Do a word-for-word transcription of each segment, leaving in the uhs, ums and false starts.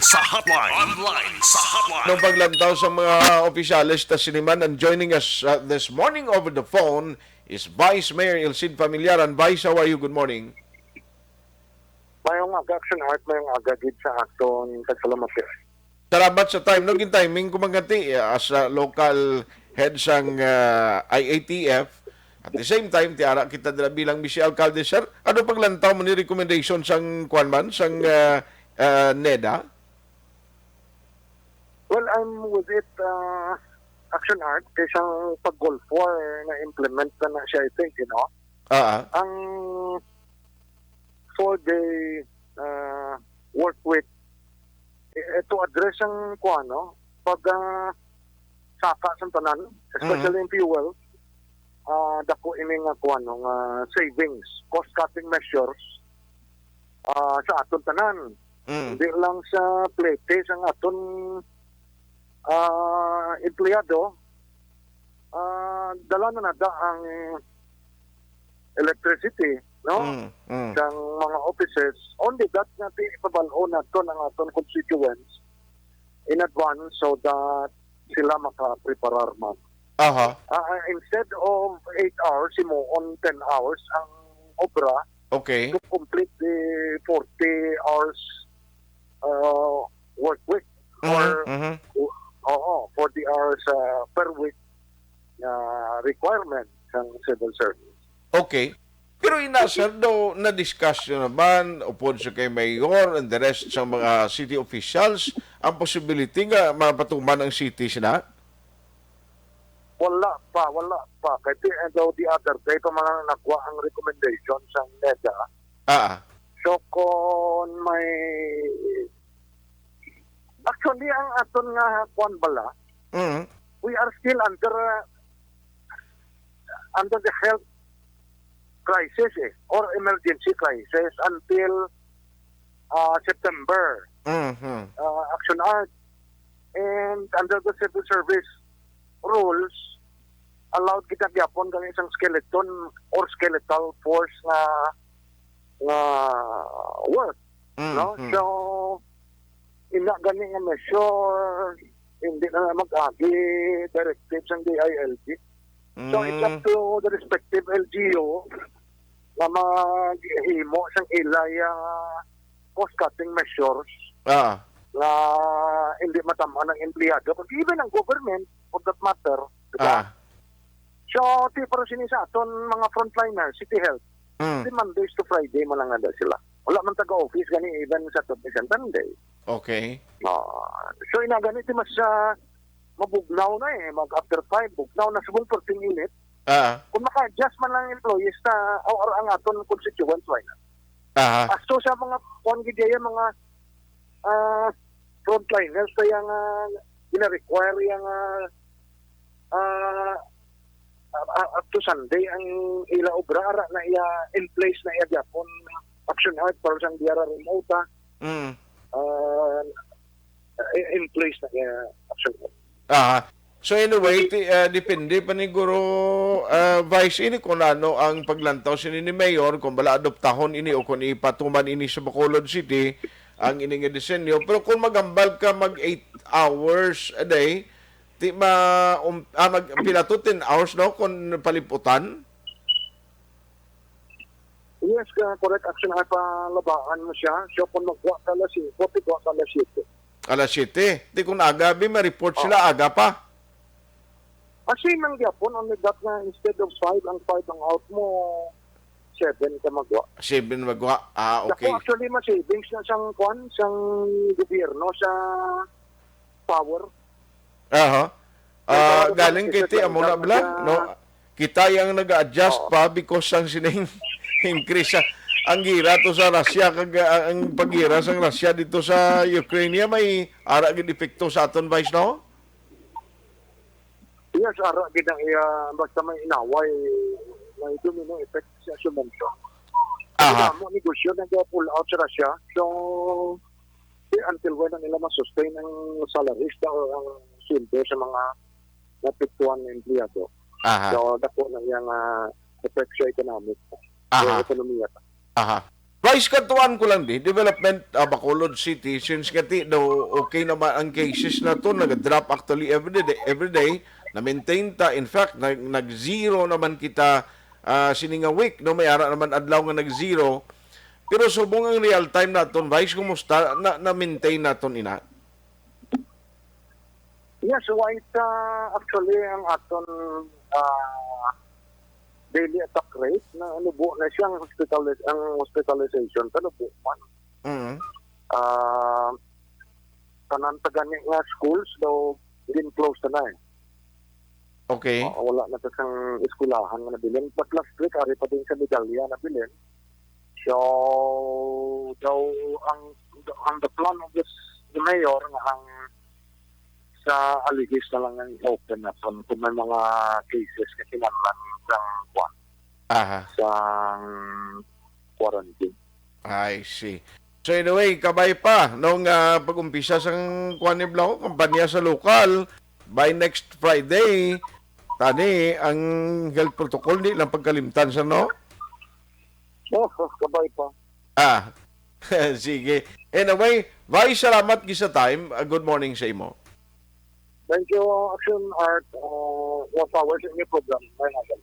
Sa hotline. Online sa hotline. Nung paglantaw sa mga opisyales ta siniman, and joining us, uh, this morning over the phone is Vice Mayor Ilcid Familiaran. Vice, how are you? Good morning. Mayong aga, Action Art, mayong aga gid sa aton. Salamat, sir. Salamat sa time. No, gin-timing ko man gani, eh, as a local head sang, ah, I A T F. At the same time, ti ara kita dira bilang Vice Alkalde, sir. Ano paglantaw mo ni recommendation sang, kuwan man, sang, ah, ah, NEDA? Well, I'm with it, uh, Action Art, kay sang pag-Gulf War na-implement na na siya, I think, you know. Ah, ah. Ang four-day, uh, work week, eh, eh, to address ang, kuwan, no? Pag, ah, saka sa tanan, especially Mm. in fuel, ah, dako ini nga, kuwan, no, nga savings, cost-cutting measures, ah, sa aton tanan. Mm. Hindi lang sa Fletes ang aton, ah, empleyado, ah, dala na nada ang electricity, no? Mm, mm. Sang mga offices. Only that nga ti ipabal-on naton ang aton constituents in advance so that sila makapreparar man. Aha. Ah, ah, instead of eight hours, himuon ten hours ang obra Okay. to complete the forty hours, uh, work week. Mhm, Or, mhm. oo, forty hours, uh, per week na requirement ng civil service. Okay. Pero ina, sir, daw na-discuss nyo naman, upod sa kay mayor and the rest sa mga city officials, ang possibility nga mapatuman ang city sina? Wala pa, wala pa. Kay ti-, eh, daw the other day pa man ang nagwa ang recommendation sa NEDA. Ah. So, kung may, actually, ang aton nga kwan bala, Mm. we are still under, uh, under the health crisis, eh, or emergency crisis until, uh, September. Mhm. Uh, Action Art. And under the civil service rules, allowed kita gyapon kang isang skeleton or skeletal force nga, nga work, no? Mhm. So, ina gani nga measure, hindi na mag-agi directive sang D I L G. So, it's up Mm. to the respective L G U na maghimo sang ilay, ah, cost-cutting measures Ah. nga hindi matamaan ang empleyado, kag even ang government, for that matter, di ba? Ah. So, ti para sini sa aton mga frontliners, City Health, Mm. di Mondays to Friday man lang nada sila. Wala man taga-office gani even Saturday and Sunday. Okay. Ah, so, ina gani ti mas, ah, mabugnaw na eh, mag after five, bugnaw na subong perting init. Ah. Kung maka-adjust man lang employees na, or, or ang aton constituents, why not? Aha. As to sa mga, kuwan gid iya, mga, ah, frontliners, kaya nga gina-require iya nga, ah, ah, ah, up to Sunday ang ila obra, ara na iya in place na iya gyapon Action Art para sang diara remote, ah. Mm. Ah, in place na iya Action Art. Ah, so anyway, ti-, ah, depende pa ni guro, ah, Vice, ini kung ano ang paglantaw sini ni Mayor, kung bala adoptahon ini o kung ipatuman ini sa Bacolod City, ang ini nga disenyo. Pero kung magambal ka mag eight hours a day, ti ma-, um, ah, mag, pila to, ten hours, no, kung paliputan? Yes, ka, correct. Action ay palabaan mo siya. So, kung magwa ka alas singko, tigwa ka alas siyete. Alas siyete. Di kung aga, bi, may report Oh. sila, aga pa. Ah, same ang gyapon. Only that nga, instead of five, ang five ang out mo, seven ka magwa. Seven magwa. Ah, Dako, okay. Actually, mas savings na sang, kwan, sang gobyerno, sa power. Aha. May Ah, mga galing kay ti, amo na lang bala, siya. No? Kita yang nag-adjust Oo. pa because ang sining increase sa, ang gira to sa Russia, kag, ah, ang pagira sang Russia dito sa Ukraine, may ara gid epekto sa aton, Vice, no? Yes, ara gid ang iya, basta may inaway, may domino effect siya, siya mention. Aha. Ang damo negosyo nag-pull out sa Russia. So, di, until when na nila ma-sustain ang salaries o ang sweldo sa mga naapektuhan nga empleyado? Aha. So, dako na iyang, ah, effect sa economic, Aha. sa ekonomiya. Aha. Vice, katuan ko lang di, development, ah, Bacolod City, since nga ti daw okay naman ang cases naton, nag-drop actually every day, every day, na-maintain ta. In fact, nag-, nag-zero naman kita, ah, sini nga week, no? May ara naman adlaw nga nag-zero. Pero subong ang real time naton, Vice, kumusta na, na-maintain naton ina? Yes, white, ah, actually, ang aton, ah, daily attack rate, na nubo na siya ang hospitalis-, ang hospitalization, kanubo man. Mm. Ah, tanan ta gani nga schools daw gin-close na eh. Okay. Ah, wala na ta sang eskwelahan nga nabilin. But last week, ari pa din sa Medalla nabilin. So, daw ang, ang the plan of this, the mayor nga ang sa Aligis na lang ang open na kung, kung may mga cases nga kinahanglan sang kwan, Aha. sang quarantine. I see. So anyway, kabay pa nung ah, pag-umpisa sang kuan ni Blanco, kampanya sa lokal, by next Friday, tani ang health protocol, di lang pagkalimtan sa, no? Oh, kabay pa. Ah, sige. Anyway, Vice, salamat gid sa time. Ah, good morning sa imo. Thank you, Action Art. Uh, more power sa inyong program. May nagal.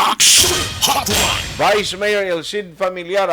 Action Hotline. Vice Mayor El Cid Familiar,